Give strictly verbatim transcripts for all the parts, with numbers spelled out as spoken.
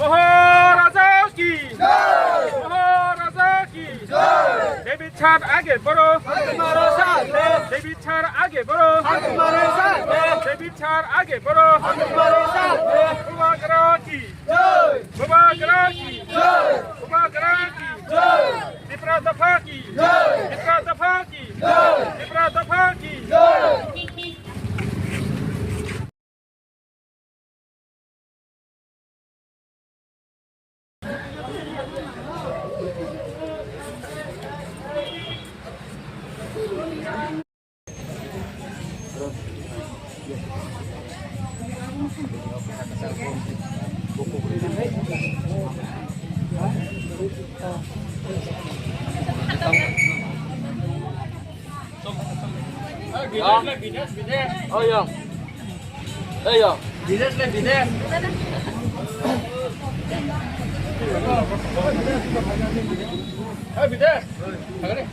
মহারাজা কি জয়। মহারাজা কি জয়। দেবী ছাড় আগে বড়। হাত মারো সামনে। দেবী ছাড় আগে বড়। হাত মারো সামনে। দেবী ছাড় আগে বড়। হাত মারো সামনে। বুবাগ্রা কি জয়। বুবাগ্রা কি জয়। বুবাগ্রা কি জয়। ত্রিপুরা দফা কি জয়। ত্রিপুরা দফা কি জয়। ত্রিপুরা দফা কি জয়। Oh, iya. Eh, iya. Bides le, bides. Eh, bides. Agak deh.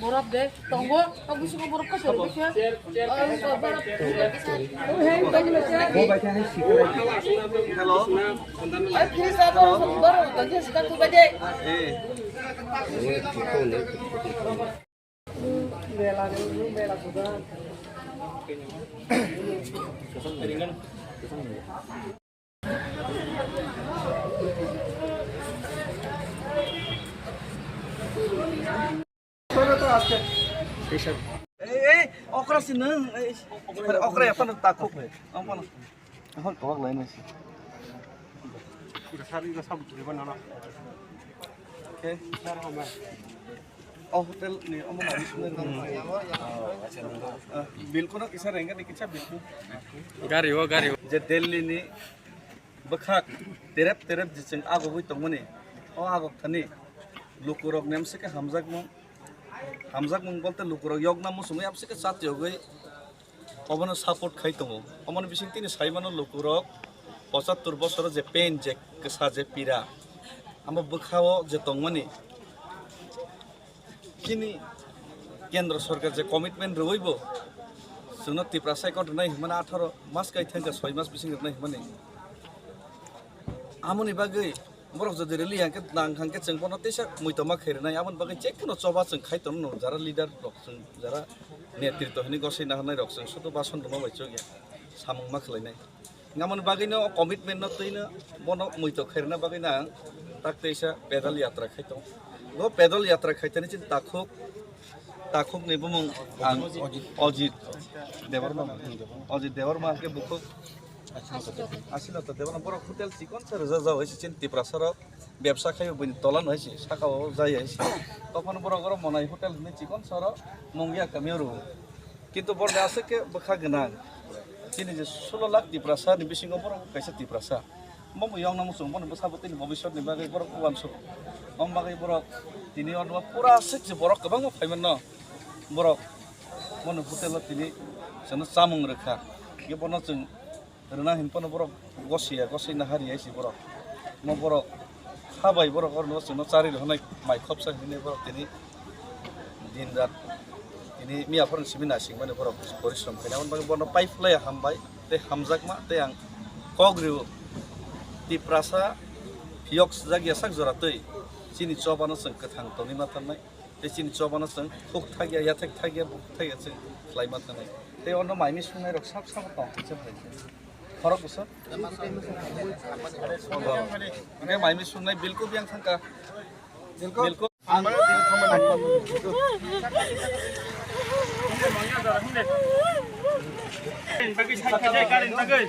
Borok de tongo, o bisingo borok kosoi rwbaikha. Hello. Ai, please, abo borok tongkhe swkang tubai de. Eh. Ei, ei, okra si nwng, ei, okra ya, phano takhuk. Ang phano. Ahon kawak lai nasi. Sari ko sab turi banana. Okay. O hotel ni omo mani sunai rwng. Ah, bill kono kisa rengga ni kisa bill. Gari o, gari o. Je Delhi ni bwkhak terep terep je chwng agogwi tongmani. O agok thani lukurok nemse khe hamjakmung. Hamjakmung bolte lukurok yokna muchungwi amse khe chat yogwi obono support khai tongo. Omoni bising tini sai mano lukurok pochattor bosoro je pain, je kwsa, je pira, amo bwkhao je tongmani. Chini kendro sorkar je commitment rwui bo chwngno Tiprasa accord rwnai hwnmani atharo mas kai thangkha soi mas bising rwnai hwnmani. Amoni bagwi borok jodi rwli hwnkhe nang hwnkhe chwng bono teisa muitu ma khairwnai. Amoni bagwi jekhuno choba chwng khai tongo, jara leader rok chwng, jara netritw hinwi gosoi naharnai rok chwng sudu bason rwma bai chwng ya samung ma khlainai. Amoni bagwino o commitment no twino bono muitu khairwna bagwino ang tak teisa pedal yatra khai tongo. Bo pedal yatra khaitani chini takhuk, takhuk ni bumung ang Ojit Debbarma, Ojit Debbarma hwnkhe bukhuk Asilata Debbarma borok hotel chikon sa rwjak jao hai se chini Tiprasa rok bebsa khai bini tola no hai se saka o jai hai se. Tophano borok oro Monai hotel hwnwi chikon sa oro Mungia kami o rwo. Kintu borni aswk khe bwkha gwnang. Chini je sulo lakh Tiprasa ni bisingo borok kaisa Tiprasa. Omo bo yokna muchung, bono bwsa bo tini bobiswt ni bagwi borok uansuk. Omo bagwi borok tini ono pura aswk je borok kwbangma phaimanno. Borok bono hotel o tini chwngno chamung rwkha. Ye bono chwng rwna hinphano borok gosiya, gosoi nahariya se borok. Mo borok kha bai borok oro chwngno chari rwhwnai mai khopsa hinwi borok tini din rat tini miya phorno simi naisingmani borok porishrom khaina. Aboni bagwi bono pai phlai hambai tei hamjakma tei ang kok rio Tiprasa phiyok sijak yasak jora twi chini chobano chwng kwthang tongwi ma thangnai. Tei chini chobano chwng huk thakya, yathek thakya, buk thakya chwng khlaima thangnai. Tei ono maimi swngnai rok sab sabo tong khe chwng hai khe. Khorok bwswk. Hwnkhe maimi swngnai bilkul yang thangkha. Bilkul. Ang bagwi sakha jai karin bagwi.